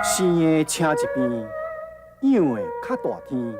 生的晟一邊，養的較大天。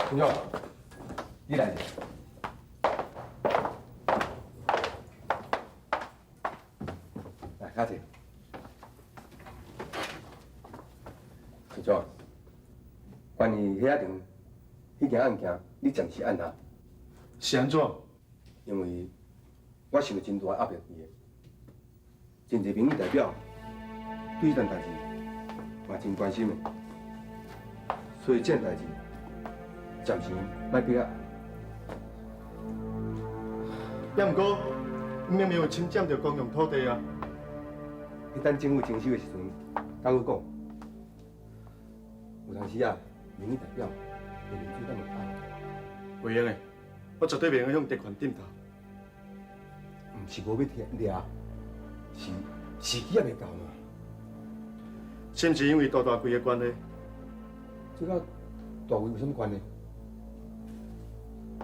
村長，你來者。來，較坐。村長，關於遐場彼件案件，你暫時按下。是按怎？因為我受真大壓力佇個，真濟民意代表對這件代誌嘛真關心的，所以這件代誌暫時莫閣按。也毋過，明明有侵佔著公用土地啊！彼等政府徵收的時陣，敢閣講，有當時啊，民意代表會面子敢會歹。袂用的，我絕對袂用向特權點頭。毋是無欲聽掠，是時機猶未到嘛。是毋是因為杜大貴的關係？這佮大貴有啥物關係？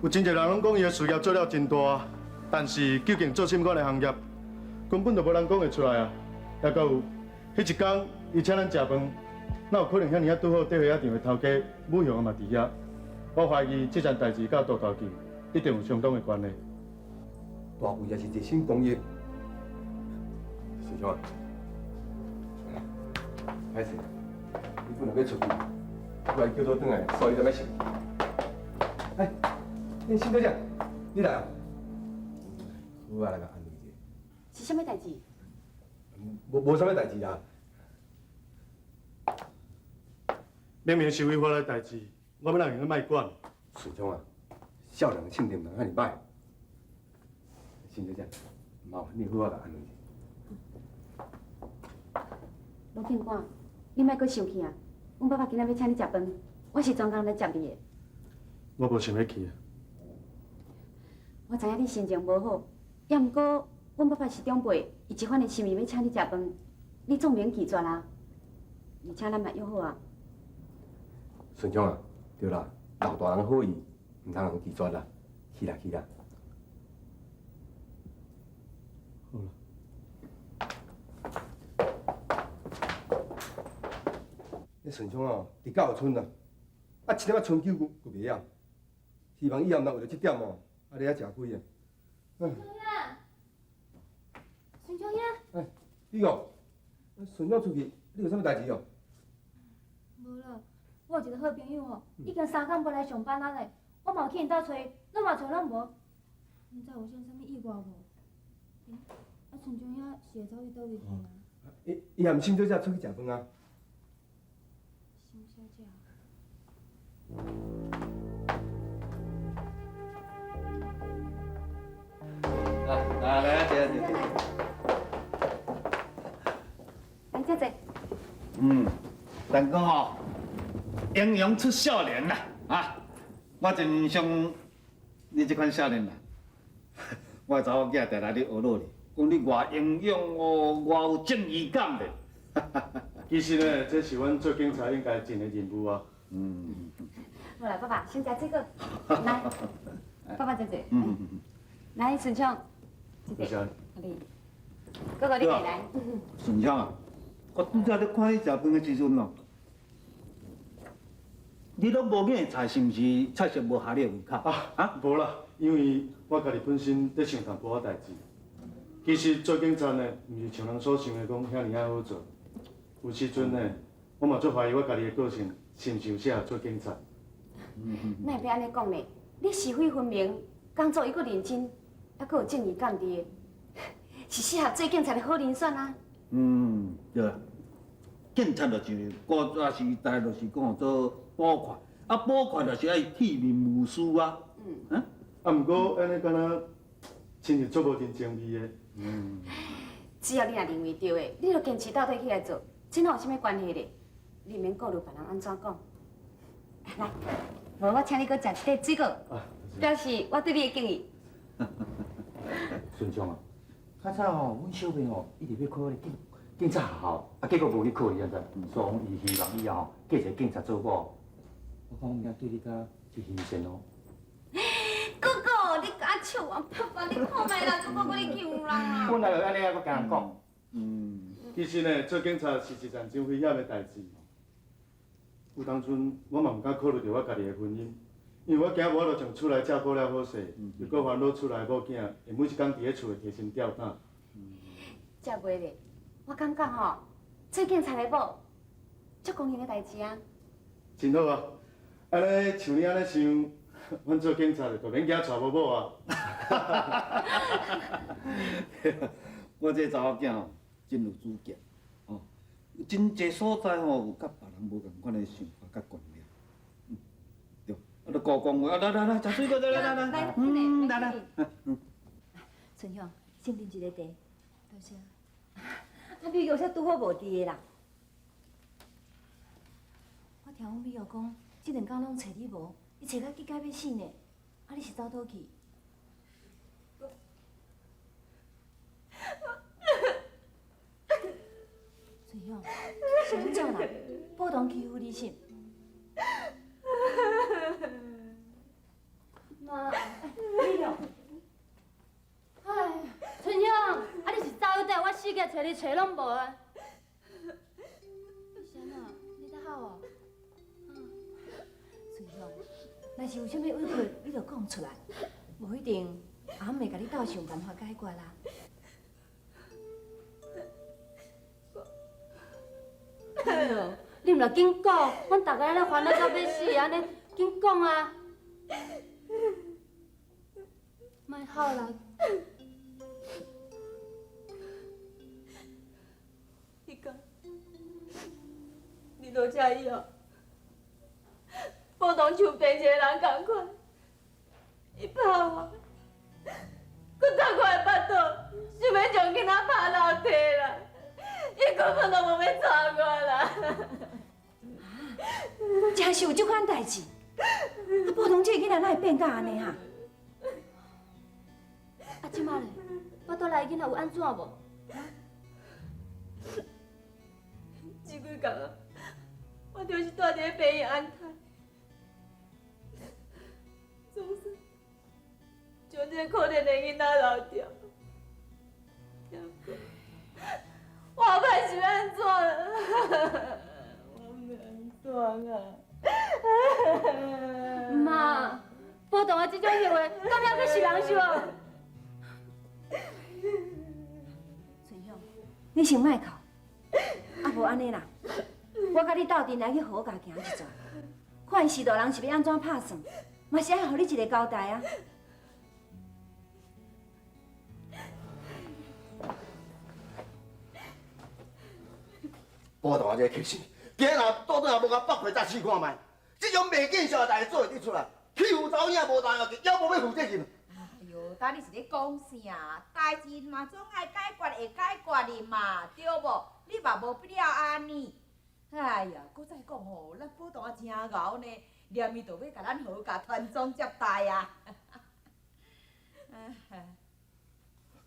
有真濟人攏講伊的事業做了真大，但是究竟做啥物款的行業，根本就無人講會出來啊！抑閣有，彼一工伊請咱食飯，哪有可能遐爾仔拄好，綴貨仔場的頭家武雄嘛佇遐？我懷疑這件代誌佮杜大貴一定有相當的關係。大貴也是熱心公益，市長，歹勢，你本來欲出去，我來叫做轉來，所以才欲生氣。哎，欸，沈小姐，你來啊？好啊，來共安慰一下。是啥物代誌？無啥物代誌啦。明明是違法的代誌，我欲哪會用得莫管？市長啊，少年的性情毋通遐爾歹。沈小姐，麻煩你好好共安慰一下。盧警官，你莫閣生氣啊！阮爸爸今仔欲請你食飯，我是專工來接你的。我無想欲去。我知影你心情無好，也毋過，阮爸爸是長輩，伊這番的心意欲請你食飯，你總袂用拒絕啊。而且咱嘛約好啊。順昌啊，對啦，老大人好意，毋通通拒絕啦，去啦去啦。好啦。那順昌哦，佇教村啊，啊一點仔春秋閣袂曉，希望以後毋通為著這點哦，啊咧遐食虧啊。孫中央，孫中央。哎，你哦，順昌出去，你有啥物代誌哦？無啦，我有一個好朋友哦，已經3工無來上班啊咧，我嘛有去𪜶兜揣，攏嘛揣攏無，毋知有啥物意外無？欸，啊孫中央是會走去佗位去啊？伊伊和沈小姐出去食飯啊。沈小姐。來來來，坐坐坐。來，這坐。嗯，但講吼，英雄出少年啦，啊，我真欣賞你這款少年啦。我的查某囝定來咧學落咧，講你偌英勇哦，偌有正義感咧。其實呢，這是阮做警察應該盡的任務啊。嗯。好啦，爸爸先食這個，來，爸爸坐坐。來，順昌，這個。你，哥哥你過來。順昌啊，我拄才咧看你食飯的時陣哦，你攏無眼菜，是毋是菜色無合你的胃口？啊啊，無啦，因為我家己本身咧想淡薄仔代誌。其實做警察呢，毋是像人所想的講遐爾仔好做。有時陣呢，我嘛足懷疑我家己的個性是毋是有適合做警察。哪會欲按呢講呢？你是非分明，工作猶閣認真，猶閣有正義感佇的，是適合做警察的好人選啊。嗯，對啦，警察就是古早時代就是講做捕快，啊捕快就是愛鐵面無私啊。嗯。啊，毋過按呢敢若親像足無人情味的。嗯。只要你若認為對的，你就堅持到底起來做，這哪有啥物關係咧？你毋免顧慮別人按怎講。來，無我請你閣食一塊水果，表示我對你的敬意。順昌啊，較早吼，阮小妹吼一直欲考彼个警察學校，啊結果無去考，你知毋知？所以講伊希望以後吼嫁一个警察做某。我講阮囝對你敢真欣羨哦。哥哥，你敢笑我爸爸？你看覓啦，哥哥，閣咧欺負人啊！本來就按呢啊，閣共人講。嗯。其實呢，做警察是一件真危險的代誌。有當陣我嘛毋敢考慮著我家己的婚姻，因為我驚無法度將厝內照顧了好勢，又閣煩惱厝內某囝會每一工佇咧厝內提心吊膽。才袂咧，我感覺吼，做警察的某，足光榮的代誌啊！真好啊！按呢像你按呢想，阮做警察的就免驚娶無某啊！我這查某囝吼，真有主見，哦，真濟所在吼有佮別人無仝款的想法佮觀念。嗯，對，啊，著顧講話，啊，來來來，食水果，來來來來，嗯，來來，嗯。春香，先啉一个茶，多謝。啊，美玉才拄好無佇的啦。我聽阮美玉講，這兩工攏揣你無，伊揣甲激甲欲死呢。啊，你是走佗去？春香，是按怎啦？寶堂欺負你是？媽，美玉。哎，春香，啊你是走去佗？我四界揣你揣攏無啊！你是按怎？你在哭哦？春香，若是有啥物委屈，你就講出來，無一定阿姆會共你鬥想辦法解決啦。哎喲，你毋著緊講，阮逐家咧煩惱到欲死，按呢緊講啊！莫哭啦！彼工，你落車以後，寶堂像變一個人仝款，伊拍我，閣踢我的腹肚，想欲將囡仔拍樓梯啦，伊根本就無欲娶我啦。真是有這款代誌，啊，寶堂這个囡仔哪會變甲按呢哈？啊，這擺咧，腹肚內囡仔有按怎無？這幾工啊，我就是蹛佇咧病院安胎，總算將這個可憐的囡仔留著。我後擺是欲按怎啦？我毋知按怎啊！媽，寶堂的這種行為，敢猶閣是人是無？春香，你先莫哭，啊無按呢啦，我佮你鬥陣來去何家行一轉，看𪜶序大人是欲按怎拍算，嘛是愛予你一个交代啊。寶堂這个客死，今日若倒轉來無共北皮再試看覓，這種袂見笑的代誌做會得出來，欺負查某囝無代志，猶無欲負責任。哎喲，到底是咧講啥？代誌嘛總愛解決會解決的嘛，對無？你嘛無必要按呢。哎呀，閣再講吼，咱寶堂也誠𠢕呢，連伊就欲共咱何家傳宗接代啊！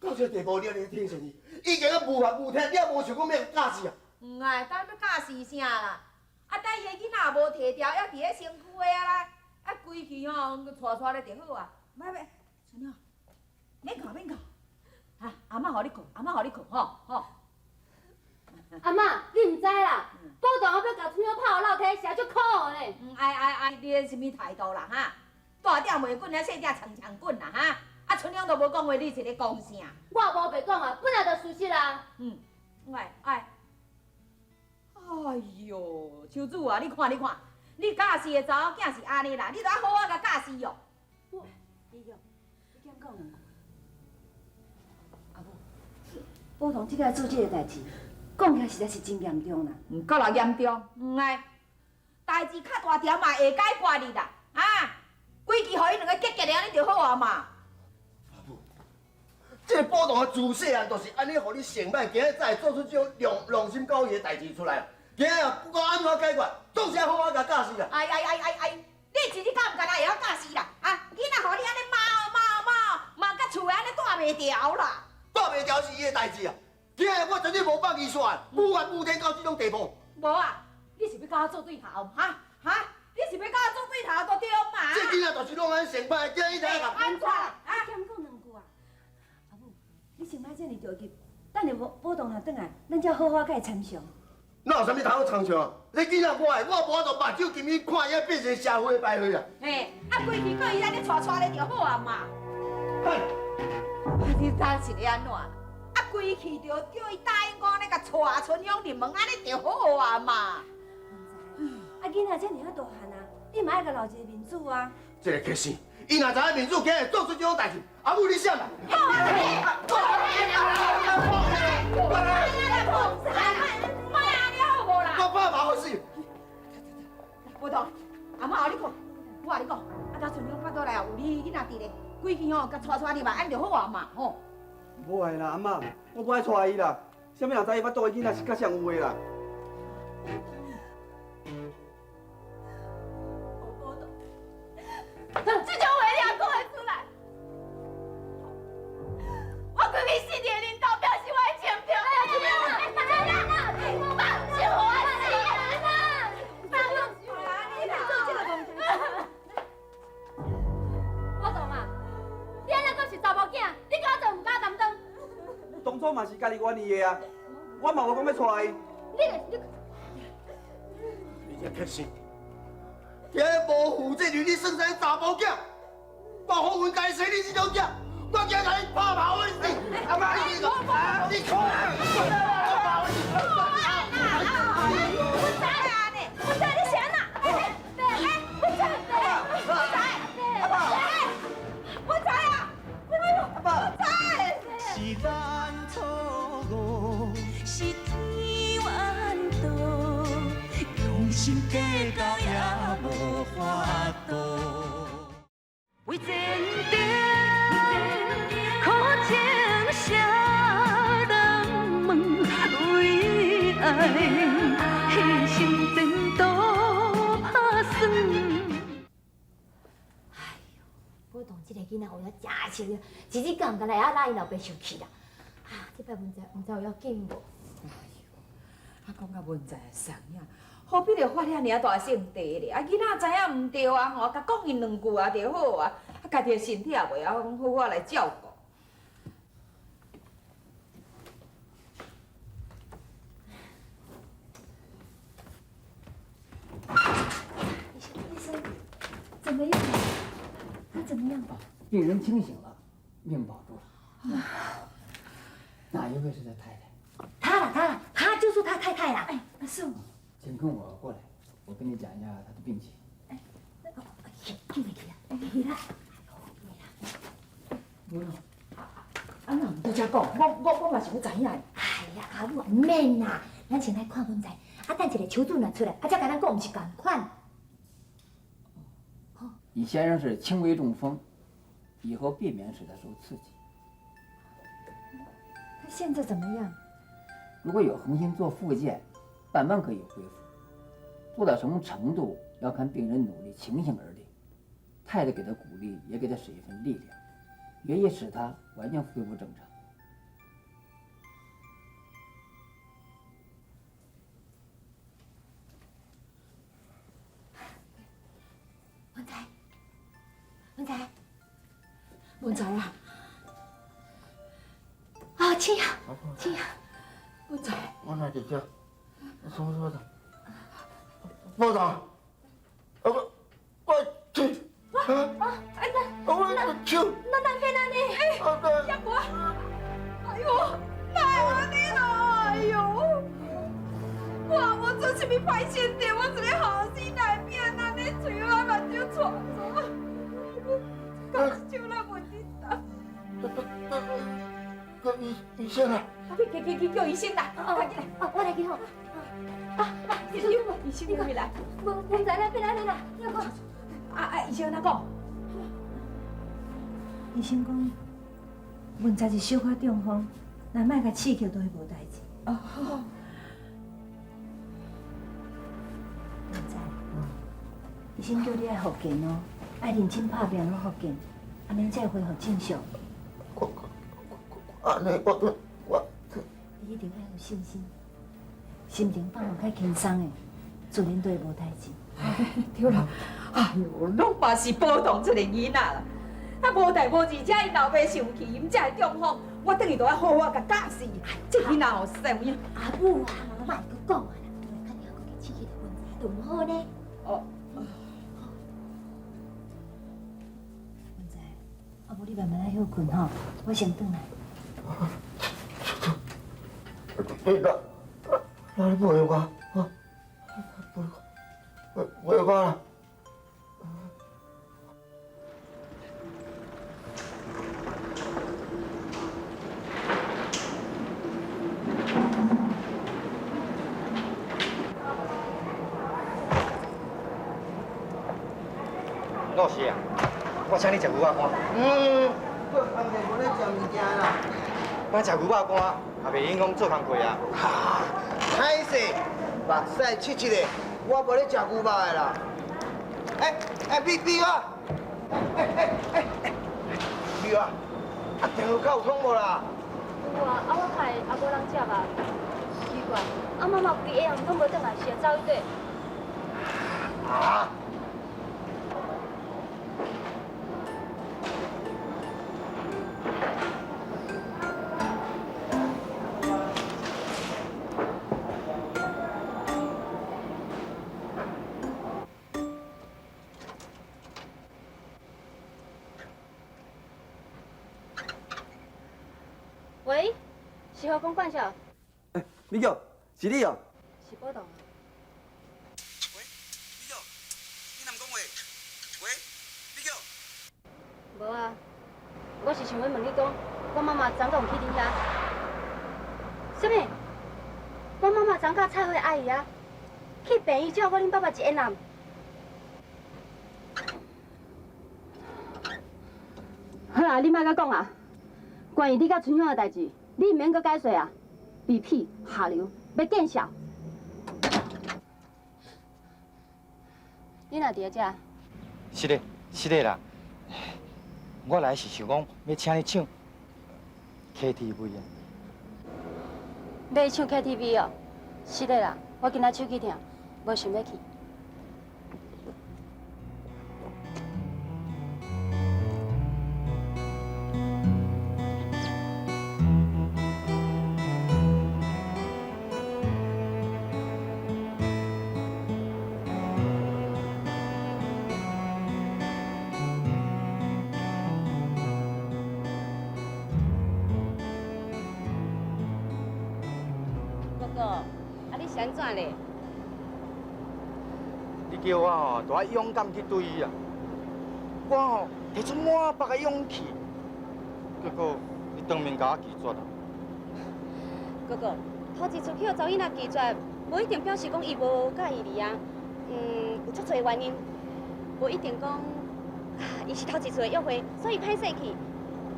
到這個地步，你還咧聽信伊？已經啊無法無天，你也無想講欲教死啊？毋愛，等欲教死啥啦？啊，等伊的囡仔也無提牢，猶佇咧身軀的啊啦，啊，規氣吼，帶帶咧就好啊。欲欲，春香，免哭免哭，哈，阿嬤予你睏，阿嬤予你睏吼吼。阿嬤，你毋知啦，寶堂欲共春香拍予落體，實足可惡呢。嗯，愛愛愛，你咧啥物態度啦？哈，大鼎袂滾，啊細鼎長長滾啦，哈！啊，春香都無講話，你是咧講啥？我無白講啊，本來就事實啊。嗯，愛愛。哎喲，秋子啊，你看你看，你教死的查某囝是按呢啦，你著愛好好共教死哦。我，哎喲，你敢講兩句？阿母，寶堂這擺做這个代誌，講起來實在是真嚴重啦。毋夠啦嚴重，毋愛，代誌較大條嘛會解決哩啦，啊，規氣予𪜶兩个結結咧，按呢就好啊嘛。這個寶堂的自細漢就是按呢，予你成歹，今仔才會做出這種良良心狗屁的代誌出來。今仔啊，不管按怎解決，總是愛好好共教死啦。哎哎哎哎哎，你一日敢毋干焦會曉教死啦？啊，囡仔予你按呢罵罵罵罵甲厝內按呢蹛袂牢啦。蹛袂牢是伊的代誌啊！今仔我絕對無放伊煞，無法無天到這種地步。無啊，你是欲佮我做對頭？哈哈，你是欲佮我做對頭就對嘛？這囡仔就是攏按呢成歹，今仔伊才共。按怎啦？啊？欠講兩句啊！阿母，你先莫這呢著急，等下寶寶堂若轉來，咱才好好共伊參詳。哪有啥物通好參詳啊？這囡仔我的，我無法度目睭金伊看伊變成社會敗類啊！嘿，啊，規氣閣伊按呢帶帶咧就好啊嘛。嘿，你當是咧按怎啦？啊，規氣就叫伊答應講咧，共帶春香入門，按呢就好啊嘛。啊，囡仔這爾仔大漢啊，你嘛愛共留一個面子啊。這个客死，伊若知影面子，今會做出這種代誌，阿母你想啦？好啊！好啊！我拍麻好死。寶堂，阿嬤，予你講，我共你講，啊，等春香腹肚內有你囡仔佇咧，規氣吼，共帶帶入來，按就好啊嘛，吼。無愛啦，阿嬤，我無愛帶伊啦。啥物人知伊腹肚的囡仔是佮誰有的啦？寶堂，這種話你也講會出來？我規氣死佇恁兜，表示我的清白。放手予我死啊！放手啊！你做這个戆代。寶堂啊，你按呢閣是查某囝，你敢做毋敢擔當？當初嘛是家己願意的啊，我嘛無講欲帶伊。你你你這客死，今仔無負責任，你算啥查某囝？我好運家生你這種囝，我今仔共你拍馬尾死！阿媽，你你看，我拍馬尾死！我知啊呢，我知你是按怎？哎，我知，我知，我知啊！我知。是咱錯誤，是天緣到，用心計較也無法度。為前程，苦情誰人問？為愛犧牲前途拍算。哎喲，寶堂這个囡仔學了誠熟了，一日敢毋敢會曉拉𪜶老爸生氣啦。啊，這擺文才毋知有要緊無？哎喲，啊講甲文才會送影，何必著發遐爾大性地咧？啊，囡仔知影毋對啊吼，共講𪜶兩句啊就好啊，啊，家己的身體也袂曉講好好來照顧。醫生，怎麼樣？他怎麼樣？病人清醒了，命保住了。哪一位是他太太？他啦，他啦，他就是他太太啦。哎，是我。請跟我過來，我跟你講一下他的病情。哎，去去去啊，去啦。無咯，啊，哪毋拄才講，我嘛是欲知影的。哎呀，阿母毋免啦，咱先來看文才，啊，等一下手術若出來，啊，才共咱講毋是仝款。你先生是輕微中風，以後避免使他受刺激。他現在怎麼樣？如果有恆心做復健，慢慢可以恢復。做到什麼程度，要看病人努力情形而定。太太給他鼓勵，也給他使一份力量，也也使他完全恢復正常。文才，文才，文才啊！啊，亲呀，亲呀，文才，我哪伫遮？什么所在？部长，啊我我去，啊啊，哎那，我手，那哪变安呢？哎，小国，哎呦，哪会按呢啦？哎呦，我无做啥物歹事情，我一个后生来变按呢，喙仔目睭错错，我手来问你答。个医医生啊！去去去去叫医生来，快进来！哦，我来去吼。啊啊！医生，医生你来。无，我唔知啦，变安呢啦，你讲。啊啊！医生哪讲？医生讲，文才是小可中风，若莫共刺激，都会无代志。哦。文才，医生叫你爱复健哦，爱认真拍拼拢复健，按呢才会恢复正常。我按呢，我我。你一定爱有信心，心情放予较轻松的，自然就会无代志。对啦，哎呦，拢嘛是波动这个囡仔啦。啊，无代无志，才𪜶老爸生气，𪜶才会中风。我转去就爱好好共教示。这囡仔哦，实在有影。阿母啊，莫阁讲啊啦，较了阁去刺激著文才，就毋好呢。哦。文才，啊无你慢慢仔歇困吼，我先转来。你那，那你陪我，啊，陪我，陪我啦。老师啊，我請你食牛肉乾。嗯，我工課無咧食物件啦。我食牛肉乾，也袂影響做工課啊。哈，歹勢，目屎切一个，我無咧食牛肉的啦。欸欸，美美啊！欸欸欸欸，美啊！啊，電話卡有通無啦？有啊，啊我開也無人接啊，奇怪，啊媽媽規下暗攏無轉來，是會走去佗？啊？喂，是何公冠少？欸，美玉，是你哦。是宝栋。喂，美玉，你哪毋讲话？喂，美玉。无啊，我是想欲问你讲，我妈妈昨昏有去恁遐？啥物？我妈妈昨昏佮蔡慧阿姨啊，去病院照顾恁爸爸一下暗。好啊，你莫阁讲啊。关於你佮春香的代誌，你毋免閣解釋啊！卑鄙下流，欲見笑！你若佇遮？是的，是的啦。我來是想講，欲請你唱 KTV 啊。欲唱 KTV 哦？是的啦，我今仔手機疼，無想欲去。是安怎咧？你叫我吼，就爱勇敢去对伊啊！我吼提出满腹的勇气，结果伊当面共我拒绝啊！哥哥，头一次去予查某囡仔拒绝，无一定表示讲伊无佮意你啊。嗯，有足济原因，无一定讲伊是头一次的约会，所以歹势去。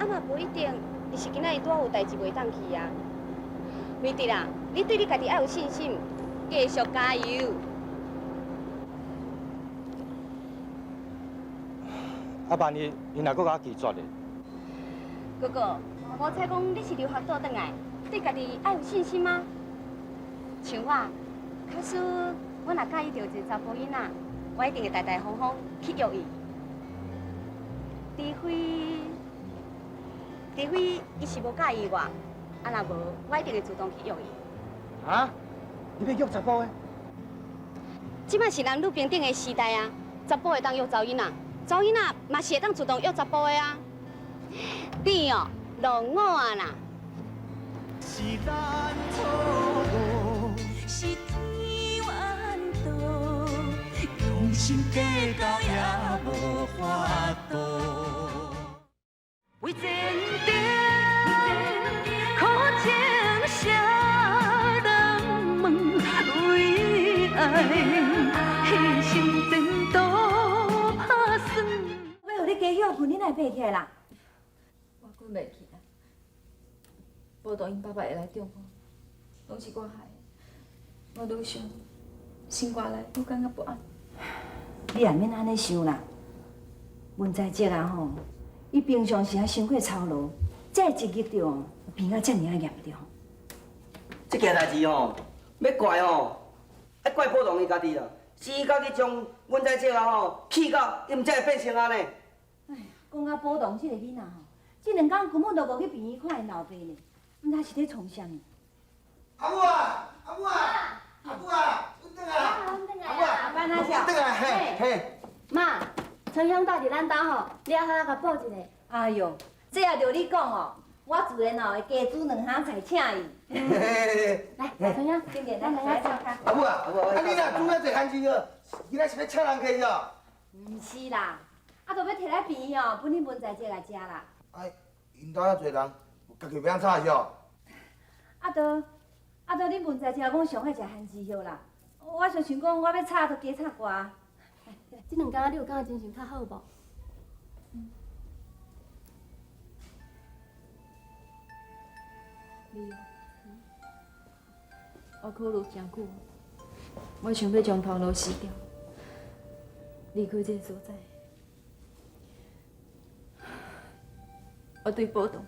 啊嘛，无一定，伊是今仔日拄好有代志袂当去啊。美娣啦，你对你家己爱有信心，继续加油。啊，萬一𪜶若閣共我拒絕咧？哥哥，無彩講你是留學倒轉來，對家己愛有信心嗎？像我，假使我若佮意著一个查埔囡仔，我一定會大大方方去約伊。除非，除非伊是無佮意我，啊若無，我一定會主動去約伊。啊？你欲約查埔的？這擺是男女平等的時代啊，查埔會當約查某囡仔，查某囡仔嘛是會當主動約查埔的啊。你哦，落伍啊啦！是咱錯誤，是天緣道，用心計較也無法度。為前程，苦情誰人問？為愛犧牲前途拍算。欲予你加歇睏，你哪會爬起來啦？我睏袂去啦。寶堂𪜶爸爸會來中風，攏是我害的。我愈想，心肝內愈感覺不安。你也免按呢想啦。文在哲啊吼，伊平常時也傷過操勞，這一激著變甲遮爾仔嚴重。這件代誌吼，欲怪吼，愛怪寶堂伊家己啦，是伊家己將阮在這啊吼氣到，伊毋才會變成按呢。哎，講到寶堂這个囡仔吼，這兩工根本就無去病院看𪜶老爸呢，毋知是咧創啥物。阿母啊，阿母啊，阿母啊，阮轉來啊！阿母啊，阮轉來，嘿，嘿。媽，春香住佇咱兜吼，你好好共報一下。哎喲，這也著你講哦，我自然哦會加煮兩項菜請伊。來，春香，進來，咱來坐跤。阿母啊，啊你若煮遐濟番薯哦，今仔是欲請人客哦？毋是啦，啊，就欲提來病院哦，分恁文在哲來食啦。哎，𪜶兜遐濟人，家己袂曉炒是哦？啊，著啊，著恁文在哲講上愛食番薯葉啦，我就想講我欲炒，就加炒寡。這兩工你有感覺精神較好無？你，我考慮誠久，我想欲將頭路辭掉，離開這个所在。我對寶堂